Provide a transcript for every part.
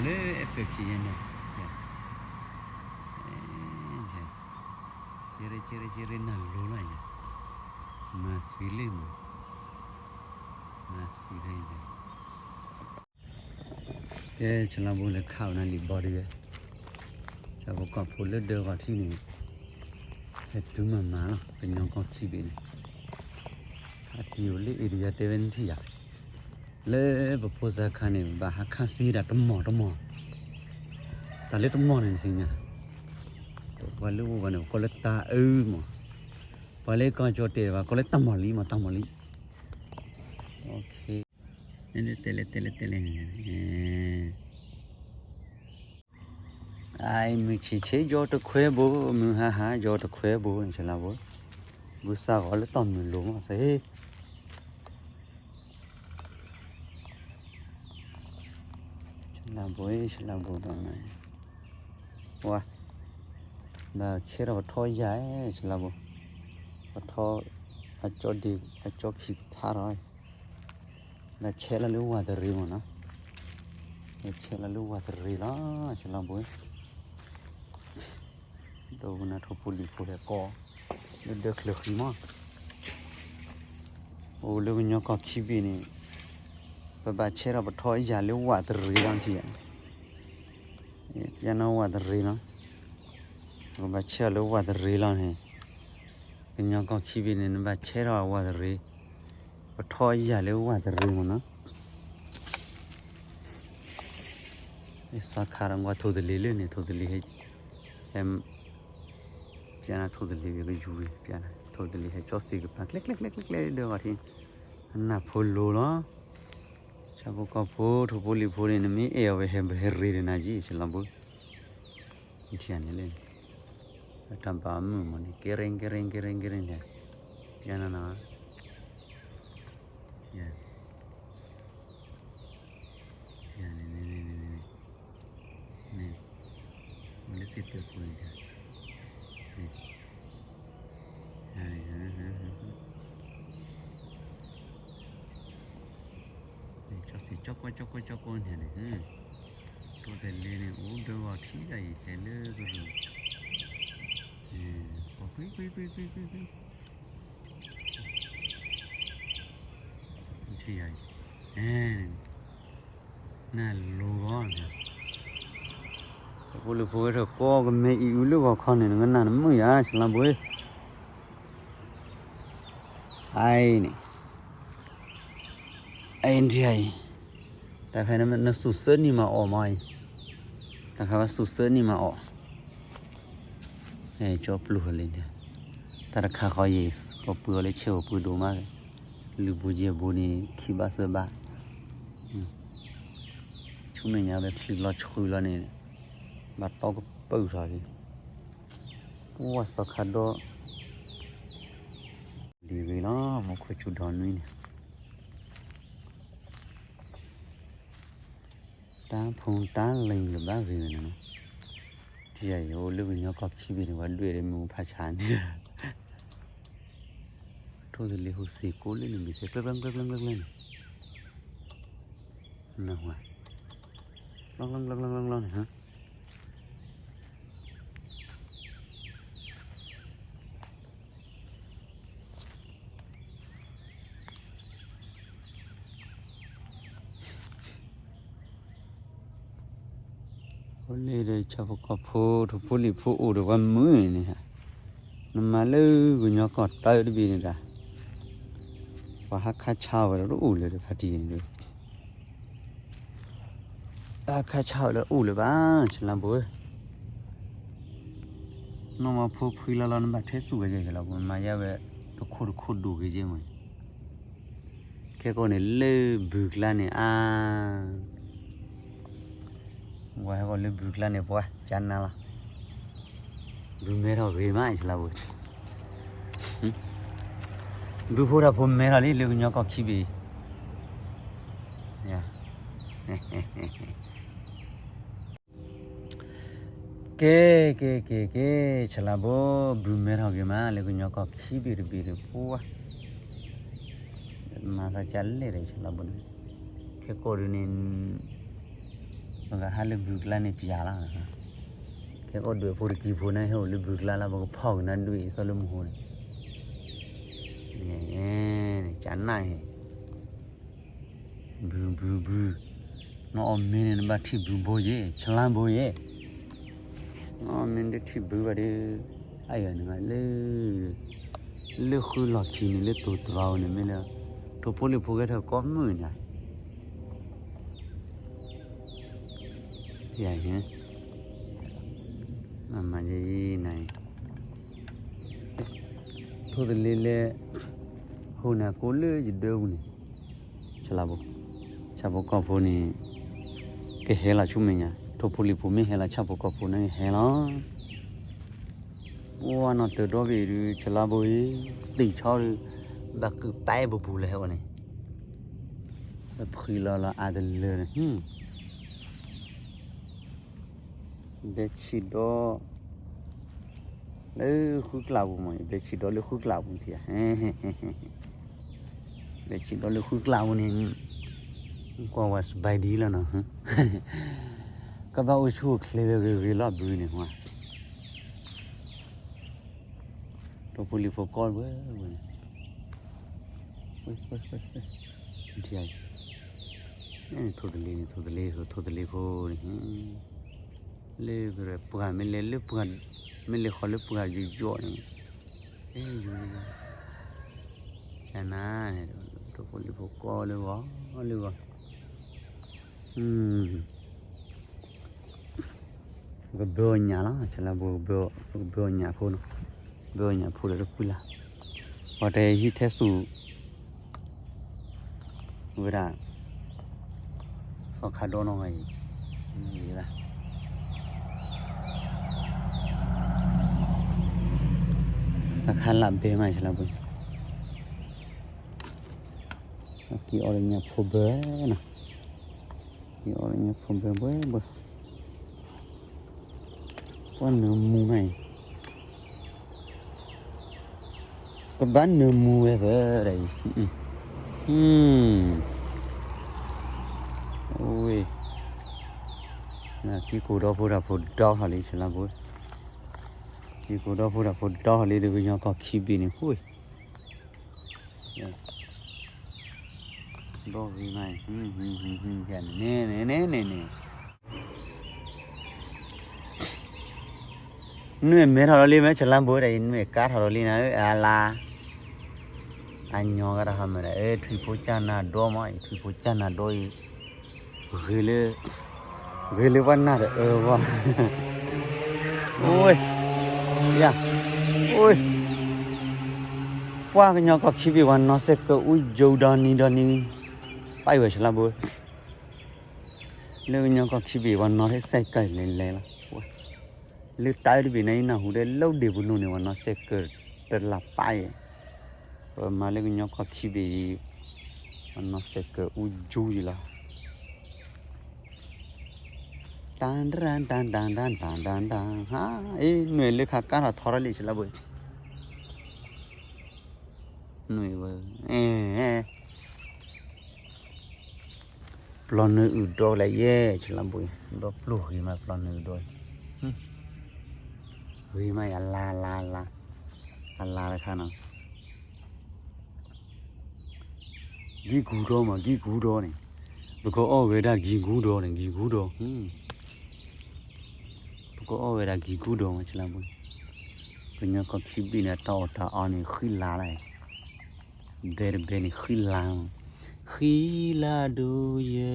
လၢအဲၣ်ပၢၢ်ခံယဲန့ၣ်, ကရ့ကရ့ကရ့နၢ်လိၤလီၤ, မၤစှၤလံမး, မၤစှၤလံ, ကဲ ဆလါဘိလဲၤခးဝဲနၤလံာ်ဘီတဂ့ၤ, ဆၣ်ဖိကီၢ်ဖိလၢဒၢဂီၤထံးန့ၣ်, ဟဲတုၤမၤမၤလီၤ ကညီကီၢ်ခံဘ့ၣ်န့ၣ်, ခးတံၢ်အိၣ်လၢအ့ၣ်ဒယၤတဲဝဲနထံၣ်ယၤ လၢပဖိသၣ်ခါန့ၣ် ဘၣ်ဟးခးသံဒၣ်တမီၢ်တမီၢ်, တၢ်လၢတမီၢ်န့ၣ်နသ့ၣ်ညါ, ပှၤလၢအိၣ်ဘၣ်န့ၣ် ပကိးလၢတၢ်အုမး, ပှၤလၢကီၢ်ကၠီၣ်တဲာ်ဘၣ်ကိးလၢတၢ်မီၢ်လံမး တၢ်မီၢ်လံ, တဲလဲၣ်တဲလဲၣ်တဲလဲၣ်န့ၣ် အမုၢ်ဆံးဆံးယီၤတခွဲဘိ, မုၢ်ဟါဟါယီၤတခွဲဘိန့ၣ် ဆလါဘိ, ဘုသၣ်ဂီၤလၢတၢ်မုၢ်လိၤမးသ့, ဆလါဘိ ဆလါဘိဘၣ်မး, ဝါ, ဘၣ်ဆဲထီၣ်ပထီယၢ်, ဆလါဘိ, ပထီ, အကၠီဒ့, အကၠီခံကဖးထီၣ် ဘၣ်ဆဲးလီၤလၢဝၤတရ့မးနီၤ, ဘၣ်ဆဲးလီၤလၢဝၤတရ့လီၤ ဆလါဘိ, ဒီးဝဲနၤထိၣ်ဖိလံၣ်ဖိဟဲကီ, လၢဒၢချၢဃံမး, အိၣ်လၢကညီကီၢ်ခံဘ့ၣ်န့ၣ်, ပဘၣ်ဆဲးထီၣ်ပထီယၢ်လၢဝၤတရ့လီၤထံၣ်, ပျဲနီၤဝၤတရ့လီၤ, ပဘၣ်ဆဲးထီၣ်လၢဝၤတရ့လီၤန့ၣ်, ကညီကီၢ်ခံဘ့ၣ်န့ၣ် နဘၣ်ဆဲးထီၣ်အဝၤတရ့, ပထီယၢ်လၢဝၤတရ့မးနီၤ, သီခါဒီးကွၢ်ထိၣ်သလ့ၤလၢန့ၣ် ထိၣ်သလ့ၤဟဲ, ဟဲ, ပျဲနီၤထိၣ်သလ့ၤဝံၤကယူၤဝံၤ ပျဲနီၤထိၣ်သလ့ၤဟဲကၠီသ့ၣ်ကပၤ ကျဲကျဲကျဲကျဲကျဲဒၢဂီၤထံး, အနၢ်ဖိလိၤလီၤ, ဆၣ်ဖိကီၢ်ဖိ ထိၣ်ဖိလံၣ်ဖိန့ၣ် နမ့ၢ်အဲၣ်အီၤဝဲဟဲ ဟဲရ့ဒီးနၤကံ ဆလါဘိ ထံၣ်န့ၣ်လၢ, တၢ်ဘၣ်မုာ်မးန့ၣ် ကဲရ့ကဲရ့ကဲရ့ကဲရ့န့ၣ်, ယနနီၤ, ယန့ၣ်န့ၣ်န့ၣ်, န့ၣ်, အိၣ်လၢစ့တၢးဖိန့ၣ်, န့ၣ် ကၠီစံးကၠီကီကၠီကီန့ၣ်န့ၣ်, ထိၣ်သလ့ၤန့ၣ် အိၣ်ဒၢဂီၤထံးဒၣ်အံၤ ဟဲလၢကရူၢ်, ကွံကွံကွံကွံကွံကွံ, ထံၣ်ယၤအံၤ, နလိၤဂီၤ, ပဖိလံၣ်ဖိဝဲထီၣ်ကီကမဲအံၤအုလၢဂီၤခီန့ၣ် နကနၣ်နမုာ်ယၤ ဆလါဘိ, အအံၤန့ၣ် အအံၤထံၣ်အံၤ, တၢ်ခါနသူၣ်သၢနံၣ်မးအီၣ်မးအံၤ, တၢ်ခါဘၣ်သူၣ်သၢနံၣ်မးအီၣ်, ကၠီပျုၢ်လံ, တၢ်တခါဃီယံၤ ကီၢ်ပှ့ၤအီၤလၢဆဲးအိၣ်ပှ့ၤဒိၣ်မး, လုၢ်ဘိယဲၢ်ဘိန့ၣ် ခံဘၣ်သၢဘၣ်, ဆူမဲာ်ညါဝဲချံလီၤဆှုလီၤန့ၣ်, ဘၣ်တီကပၢၢ်ထီၣ်လံ, ပှၤသီခါဒီး ဒ်ဂ့ၤလီၤ မူခိၣ်စူၤဒီနွံန့ၣ်, တၢ်ဖူတၢ်လံၤတဘၣ်ဂ့ၤဝဲန့ၣ်နီၤ, ထံၣ်ယၤအံၤ အိၣ်လၢကညီကီၢ်ခံဘ့ၣ်န့ၣ် ပှၤဒွဲၣ်ဒီးမုၢ်ဖးဆါန့ၣ်, ထိၣ်သလ့ၤဟူးသ့ၣ်ကိးလၢနဘ့ၣ်သ့ၣ် ကျၢကျၢကျၢကျၢန့ၣ်, နဝၤ, ကျီကျီကျီကျီန့ၣ် အိၣ်လၢဒီးဆၣ်ဖိကီၢ်ဖိ ထိၣ်ဖိလံၣ်ဖိအိၣ်ဒီးပှၤမုာ်န့ၣ်, နမၤလၢကညီကီၢ်တၢ်တဘ့ၣ်န့ၣ်ဒၣ်, ပှၤဟးခါဆါဝဲဒီးတအိၣ်လၢၤဒီးဖါတံၢ်န့ၣ်ဒီး အခါဆါဝဲလၢအိၣ်လၢၤဘၣ် ဆလါဘိ, နီၢ်မၤဖိဖှံလီၤလီၤ နဘၣ်ထဲသူၣ်ဝဲယဲၢ်လီၤ ပမၤယါဝဲ တခိၣ်တခိၣ်ဒိၣ်ဂ့ၤယဲၢ်မး, ခဲကိးန့ၣ်လၢဘုကျါန့ၣ်အါ, ဝဲဟဲကိးလၢဘုကျါန့ၣ် ပှၤကနၤလီၤ, ဘုမဲထီၣ်ဂ့ၤမး ဆလါဘိ, ဘုဖိတၢ်ဖိမဲထီၣ်လံလၢကညီကီၢ်ခံဘ့ၣ် ကဲ, ကဲ, ကဲ, ကဲ, ဆလါဘိ, ဘုမဲထီၣ်ဂ့ၤမး လၢကညီကီၢ်ခံဘ့ၣ်တဘ့ၣ်န့ၣ် ပှၤ, မၤသးကလဲၣ်ဒီး ဆလါဘိန့ၣ်, ခဲကိးဒုးန့ၣ်, ပကဟးလၢဘုကျါန့ၣ်ပျၢ်လီၤ, ကဲအိၣ်ဒွဲၣ်ဖိတကံၢ်ဖိန့ၣ် ဟဲအိၣ်လၢဘုကျါလီၤ ပကဖီၣ်ကနၣ်ဒွဲၣ်အံၤ စီၤလၢမူဟိန့ၣ်, ကနၣ်အံၤ, ဘုဘုဘု, နအီၣ်မ့ၤန့ၣ် နဘၣ်ထံၣ်ဘုဘိယဲၢ် ဆလါဘိယဲၢ်, နအီၣ်မ့ၤဒ်ထံၣ်ဘုဘၣ်ဒီး, အယၤန့ၣ်လၢ လၢဃုလီၢ်ခံန့ၣ် လၢတိၤတြီၤဝဲန့ၣ် မ့ၢ်လၢ ထိၣ်ဖိလံၣ်ဖိဂဲၤထၢၣ်ကိးမုၢ်နၤ ယၤဟဲ, မၤယဲအံၤနၤအံၤ, ထိၣ်သလ့လဲ, ဟိၣ်နၤကိးလၢယဒၢပူၤန့ၣ်, ဆလါဘိ, ဆၣ်ဖိကီၢ်ဖိန့ၣ်, ကဟဲလီၤဆူမဲာ်ညါ ထိၣ်ဖိလံၣ်ဖိမ့ၢ်ဟဲလီၤ ဆၣ်ဖိကီၢ်ဖိန့ၣ်ကဟဲလီၤ. ပှၤနီၢ်တၢၤဒီဘ့ၣ်ဒုး ဆလါဘိအံၤ, သ့ၣ်ဆီဒုး, ဘၣ်ကုၢ်ပာ်ပူၤပူၤလၢဟဲဝဲန့ၣ်, ပဖှံလီၤလီၤအါတလၢန့ၣ်, ဘဲဆံးဒီး, လၢဃုကျးပူၤမး ဘဲဆံးဒီးလၢဃုကျးပူၤထံၣ်ဧါ, ဘဲဆံးဒီးလၢဃုကျးပူၤန့ၣ်, ကွၢ်ဝဲစဘဲဒ်လီၤနီၤ, ကဘၣ်အိၣ်ဆူၣ်အိၣ်ချ့ဝဲဂ့ၤဂ့ၤလီၤဘုန့ၣ်, ထိၣ်ဖိလံၣ်ဖိကိးဝဲဝဲန့ၣ်, ထိၣ်သလ့န့ၣ် ထိၣ်သလ့ ထိၣ်သလ့ဖိန့ၣ်, လၢပှၢ်မ့ၢ်လဲၤလၢပှၢ်, မ့ၢ်လဲၤဃီၤလၢပှၢ်ယိာ်ယိာ်န့ၣ်, ယိာ်, ကနၤန့ၣ်, ထိၣ်ဖိလံၣ်ဖိကိးလၢဂီၤ, လၢဂီၤ, ပကဘၢအီၣ်ညၣ်လီၤ ဆလါဘိ, ပကဘၢအီၣ်ညၣ်ဖိနီၤ, ဘၢအီၣ်ညၣ်ဖိဒီးတပှံလၢ်, ပှၤတဟံးထဲသူၣ် ဝဲဒၣ်, သီခါဒီနီၢ်ဂၤအံၤ, အခါလၢဘဲမး ဆလါဘိ, က့ၤအီၣ်လၢညၣ်ဖိဘၢနီၤ, က့ၤအီၣ်လၢညၣ်ဖိဘၢဘၢဘၢ ပှၤနၢမူမးအံၤ, ကဘၣ်နၢမူဝဲသၢဒၣ်အံၤ, ဝ့ၢ်, ကံကိၢ်ဒီဖိတၢ်ဖိဒီထီၣ်လံ ဆလါဘိ, ကံကိၢ်ဒီဖိတၢ်ဖိဒီထီၣ်လံ ဒီးကညီကီၢ်ခံဘ့ၣ်န့ၣ် ဟူ, ဒီဂ့ၤမးအံၤ, န့ၣ်န့ၣ်န့ၣ်န့ၣ် နွံမဲထီၣ်လီၤလံမ့ၢ် ဆလါဘိဒီး နွံကါထီၣ်လီၤလံနၤဧၢ အလါ, အညီကတၢ်ဟးမ့ၢ်ဒီး ထွံၣ်ဖိကၢ်နၤဒီမး ထွံၣ်ဖိကၢ်နၤဒီအံၤ, ဂ့ၤလၢ, ဂ့ၤလၢပှၤနၢ်တအၢဘၣ်, အိ, ယ, အိ, ပှၤကညီကီၢ်ခံဘ့ၣ် ပှၤနီၣ်စဲးကၢအူကၠိဒီနံၤဒီနံၤ, ပၢ်အံၤဝဲ ဆလါဘိ လၢကညီကီၢ်ခံဘ့ၣ် ပှၤနီၣ်ထဲစဲးကၢလဲၤလဲၤလီၤ, လၢတၢ်အၢတဘ့ၣ်န့ၣ် နၢ်ဟူဒဲးလၢဒ့ၣ်ပူၤနီၣ်န့ၣ် ပှၤနီၣ်စဲးကၢတလးပၢ်အံၤ, ပမၤလၢကညီကီၢ်ခံဘ့ၣ်အံၤ, ပှၤနီၣ်စဲးကၢအူကၠိယံၤလီၤ တၢ်တၢ်တၢ်တၢ်တၢ်တၢ်တၢ်တၢ်, ဟါ, အ့ နွံလၢခါကါထီၣ်ထီထီၣ်လံ ဆလါဘိ, နွံဝဲ, ပျီနွံအုၣ်ဒီလၢယဲ ဆလါဘိ, ဒီပျိၢ်ဂ့ၤမး ပျီနွံအုၣ်ဒီအံၤ, ဂ့ၤမး အလါလါလါ, အလါတခါနီၤ ဂံၢ်ကူဒီမး ဂံၢ်ကူဒီန့ၣ်, ပကအီၣ်ဝဲဒၣ်ဂံၢ်ကူဒီန့ၣ် ဂံၢ်ကူဒီ, ပကအီၣ်ဝဲဒၣ်ဂံၢ်ကူဒီမး ဆလါဘိ, ကညီကီၢ်ခံဘ့ၣ်န့ၣ် တၢ်အီၣ်တၢ်အီန့ၣ် ဃံလၤလီၤ, ဘဲတဘဲန့ၣ် ဃံလၤ, ဃံလၤဒိယဲ,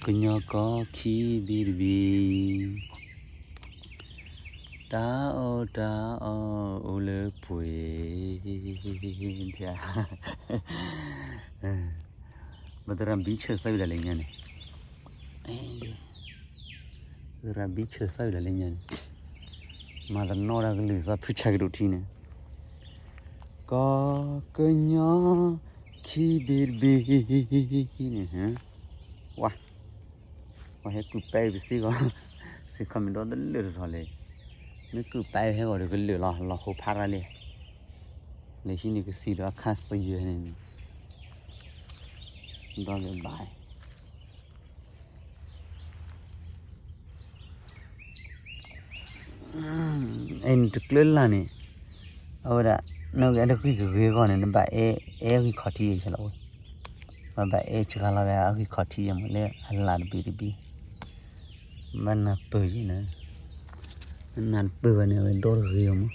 ကညီကီၢ်ခံဘ့ၣ်တဘ့ၣ် တၢ်အီၣ်တၢ်အီအိၣ်လၢပှဲၤ, ပသရၣ်ဘံဆၢၣ်သၢဝံၤဒၣ်လၢညါန့ၣ်, သရၣ်ဘံဆၢၣ်သၢဝံၤဒၣ်လၢညါန့ၣ်, မၤတနီၣ်တၢ်ကလုၢ်သီဖုဆၢကဒိၣ်ထံန့ၣ်, ကီၢ်ကညီ ခံဘ့ၣ်တဘ့ၣ်န့ၣ်, ဝါ, ပှၤဟဲကုၢ်ပဲပစ့ၢ်ကီး, စ့ၢ်ကီးမ့ၢ်ဒီတလၢာ်တထီၣ်လဲၣ်, မ့ၢ်ကုၢ်ပဲဟဲဂီၤဒီးကလၢာ်လီၤ လီၤဟိဖးရၣ်လံ, လဲၤဟံးန့ၢ်ကသံၣ်ဒီးအခါသယၢၢ်န့ၣ်, ဒီးဘၣ် အဲ နတကျၢလၢ်န့ၣ်, အဝဲဒၣ် နကအဲၣ်ဒိးဂံၢ်ကဂ့ၤအဂီၢ်န့ၣ် နဘၣ်အဲၣ် အဲၣ်ဂံၢ်ခီၣ်ထံးယဲၢ်လီၤဝဲ, ဘၣ်ဘၣ်အဲၣ်စှၤလီၤဝဲအဂံၢ်ခီၣ်ထံးယဲၢ်မး လၢအလၢ်တဘ့ၣ်တဘ့ၣ်, ဘၣ်နၢ်ပၢၢ်ယဲၢ်န့ၣ်, နၢ်တပၢၢ်ဘၣ်န့ၣ် အဝဲဒီတဂ့ၤဘၣ်မး,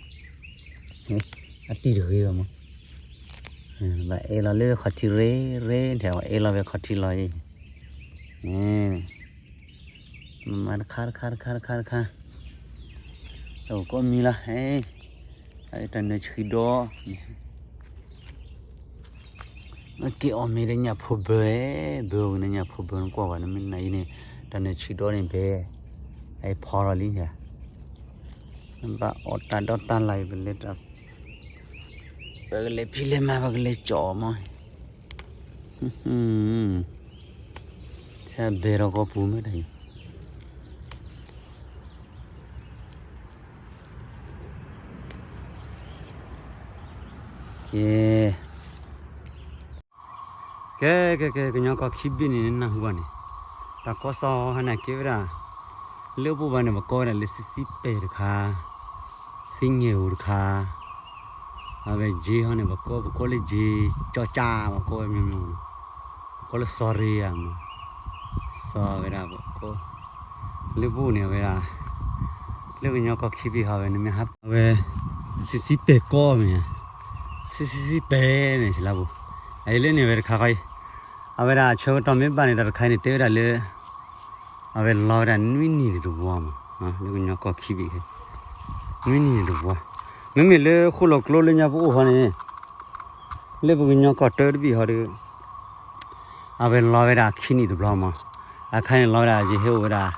အတံၢ်တဂ့ၤဘၣ်မး, ဘၣ်အဲၣ်လီၤလၢခီၣ်ထံးရ့ရ့ ထဲအဝဲအဲၣ်လီၤဝဲခီၣ်ထံးလီၤအံၤ မၤတခါတခါတခါတခါတခါ, တၢ်အိၣ်ကိးမံၤလီၤ, တၢ်နၢၤဆှံဒီ, က့ၤအီၣ်မ့ၤဒီးညၣ်ဖိဘၢ, ဘၢဝဲန့ၣ်ညၣ်ဖိဘၢနကွၢ်ဘၣ် နမ့ၢ်နၤအံၤန့ၣ်, တၢ်နၢၤဆှံဒီန့ၣ်ဘဲ, အဖီလီၤလံ, ဘၣ်အီၣ်တၢ်ဒီတၢ်လၢ်အံၤ ပလဲၤ ပကလဲၤဖံးလဲၤမၤ ပကလဲၤကၠီၣ်အီၤမး, ဆၢဘဲထီၣ်ကီၢ်ပူၤမ့ၢ်တၢ်အံၤ, ကဲ ကဲ ကဲ ကဲ ကညီကီၢ်ခံဘ့ၣ်န့ၣ် နၢ်ဟူဘၣ်န့ၣ်, တၢ်ကီစီဟဲန့ၣ်ကဲဝဲဒၣ်, လၢပအိၣ်ဘၣ်န့ၣ် ပကိးဝဲဒၣ်လၢ စံစံပဲာ်တခါ, စံငဲၢ်ဧိၤတခါ, အဝဲကၠ့ဟီန့ၣ် ပကိး ပကိးလၢကၠ့ကၠီကၠါ ပကိးဝဲမ့ၢ်မ့ၢ်, ပကိးလၢစီၤရ့ယါမး, စီၤဝဲဒၣ်ပကိး, လၢပအိၣ်န့ၣ်အဝဲဒၣ်, လၢကညီကီၢ်ခံဘ့ၣ်ဟီဝဲ နမ့ၢ်ဟးအဝဲ, စံစံပဲာ်ကီမ့ၢ်, စံစံပဲာ်န့ၣ် စလါပူၤ, အအံၤလၢန့ၣ်ဝဲတခါဃီအံၤ, အဝဲဒၣ်ဆၢကတီၢ်မ့ၢ်ဘၣ်န့ၣ် တၢ်တခါအံၤန့ၣ် တဲဝဲဒၣ်လၢ အဝဲလီၤဝဲဒၣ်နွံနံၤတဝီမး, လၢကညီကီၢ်ခံဘ့ၣ်, နွံနံၤတဝီ, မ့မ့ၢ်လၢဃိၣ်လီၤကျိလၢညါပအိၣ်ဃီန့ၣ်, လၢပကညီကီၢ်တၢတဘ့ၣ်ဃီဒီး, အဝဲလီၤဝဲဒၣ်ခံနံၤတဘျီမး, အခါန့ၣ်လီၤဝဲဒၣ် ယဟဲအိၣ်ဝဲဒၣ်,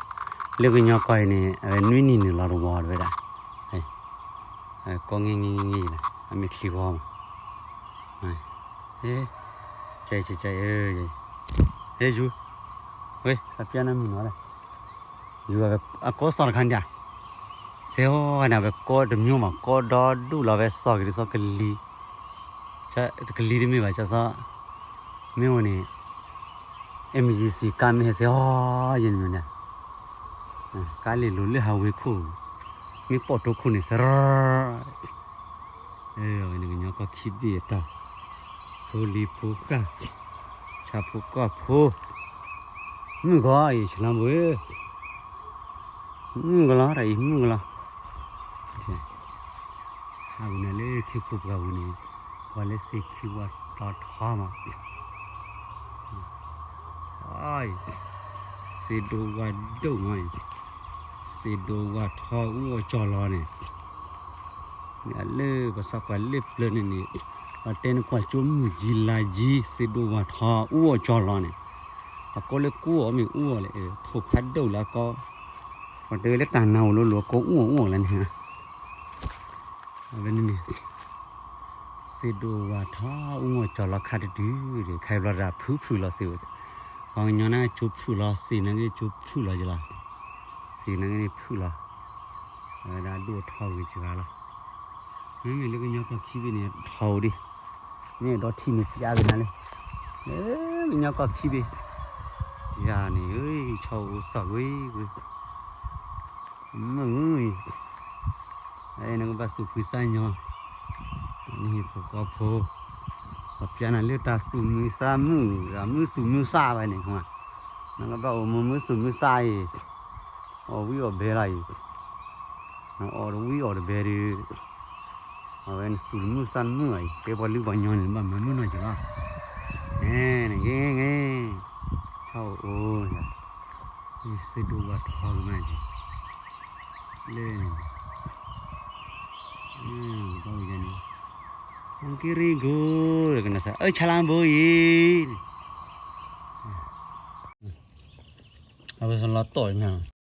လၢကညီကီၢ်အံၤန့ၣ် အဝဲနွံနံၤန့ၣ်လီၤတဝီဝဲဒၣ်, ကိးငဲၢ်ငဲၢ်ငဲၢ်လီၤ အမ့ၢ်ချံဂီမး, ဟဲယူၤ, ဝဲ သးပျၢ်နၢ်မုၢ်နီၤလၢ, ယူၤအကိးစီၤတခါန့ၣ်, စဲးအီၤန့ၣ် အဝဲကိးတမျိုးမး ကိးဒီဒူၣ်လီၤဝဲစီၤကလံၤ, ကလံၤတမ့ၢ်ဘၣ် ကစီ, မ့ၢ်အိၣ်န့ၣ်, အမ်ယံၤစံၤ ကါမ့ၢ်ဟဲစဲးအီၤယဲၢ်န့ၣ်, ကါလ့ၤလိၤလၢဟးဝ့ၤခိၣ်, မ့ၢ်ပိာ်တိခိၣ်န့ၣ်စဲး အဝဲန့ၣ်ကညီကီၢ်ခံဘ့ၣ်အတၢ်, ဖိလံၤဖိဃၢ်, ဆၣ်ဖိကီၢ်ဖိ, မုၢ်ဂီၤအံၤ ဆလါဘိဧၢ, မုၢ်ကလီၤတၢ်အံၤ မုၢ်ကလီၤ, ဟးဝဲန့ၣ်လၢခ့ခိၣ်ပှၢ်ပူၤန့ၣ်, ပှၤလၢစ့ခံဝါတီၤထီမး စ့ဒိးဝါဒိၣ်မးအံၤ, စ့ဒိးဝါထီအူအီၣ်ကၠီလီၤန့ၣ်, လၢပစးကွၢ်လၢပျၢၤန့ၣ်န့ၣ်, ပှၤတဲနကွၢ်ကၠိမုၢ်ကၠံလါကၠံ စ့ဒိးဝါထီအူအီၣ်ကၠီလီၤန့ၣ်, ပကိးလၢကူအီၣ်မ့ၢ်အူအီၣ်လဲၣ်, ထိၣ်ဖးဒိၣ်လၢအကီ, ပှၤတဲလၢတၢ်နါအိၣ်လိၤလိၤ အကိးအူအီၣ်အူအီၣ်လၢန့ၣ် အဝဲန့ၣ်န့ၣ်, စ့ဒိးဝါထီအူအီၣ်ကၠီလီၤခါတတုၤ, ခါအံၤဘျီတၢ်ဖုဖုလီၤစ့, ပှၤကညီန့ၣ်ကၠိဖုလီၤ စ့န့ၣ်က့ၤကၠိဖုလီၤယလီၤ, စ့န့ၣ်က့ၤန့ၣ်ဖုလီၤ, အဝဲဒၣ်ဒိၣ်ထီဂ့ၤစှၤလီၤ, မ့မ့ၢ်လၢကညီကီၢ်ခံဘ့ၣ်န့ၣ် ထီအိၣ်ဒံး, မ့ၢ်ဒီးထံၣ်န့ၣ်ပျါက့ၤနၤလၢ, လၢကညီကီၢ်ခံဘ့ၣ်, ယၤန့ၣ် ဆီအိၣ်စီၣ်ကွ့ကွ့ မုၢ်အံၤ, နကဘၣ်သူၣ်ဖှံသးညီ, နဟံၣ်ဖိဃီဖိ, ပှၤပျါနၤလၢတၢ်သူၣ်မုာ်သးမုာ်, တၢ်မုာ်သူၣ်မုာ်သးဝဲန့ၣ်, နကဘၣ်အိၣ်မုာ်မုာ်သူၣ်မုာ်သးအံၤ, အီၣ်ဝံၤအီၣ်ဘဲလီၤအံၤ, အီၣ်တဝံၤအီၣ်တဘဲဒီး အဝဲနသူၣ်တမုာ်သးတမုာ်အံၤ တဲပှၤလုၢ်ပှၤညီန့ၣ် နဘၣ်မၤမုာ်နီၢ်က့ၤလီၤ, နဂ့ၤဂ့ၤ, ဆီအိၣ်အိၣ်, စ့ဒိးဝါထီကမၣ်က့ၤ, လၢန့ၣ်, ဘၣ်ဝဲယၤန့ၣ်, က့ၤရ့ဂိၢ်, ကနၣ်စၢ် အၢ ဆါလါဘိအံၤ, အဝဲလီၤတီၢ်ညါ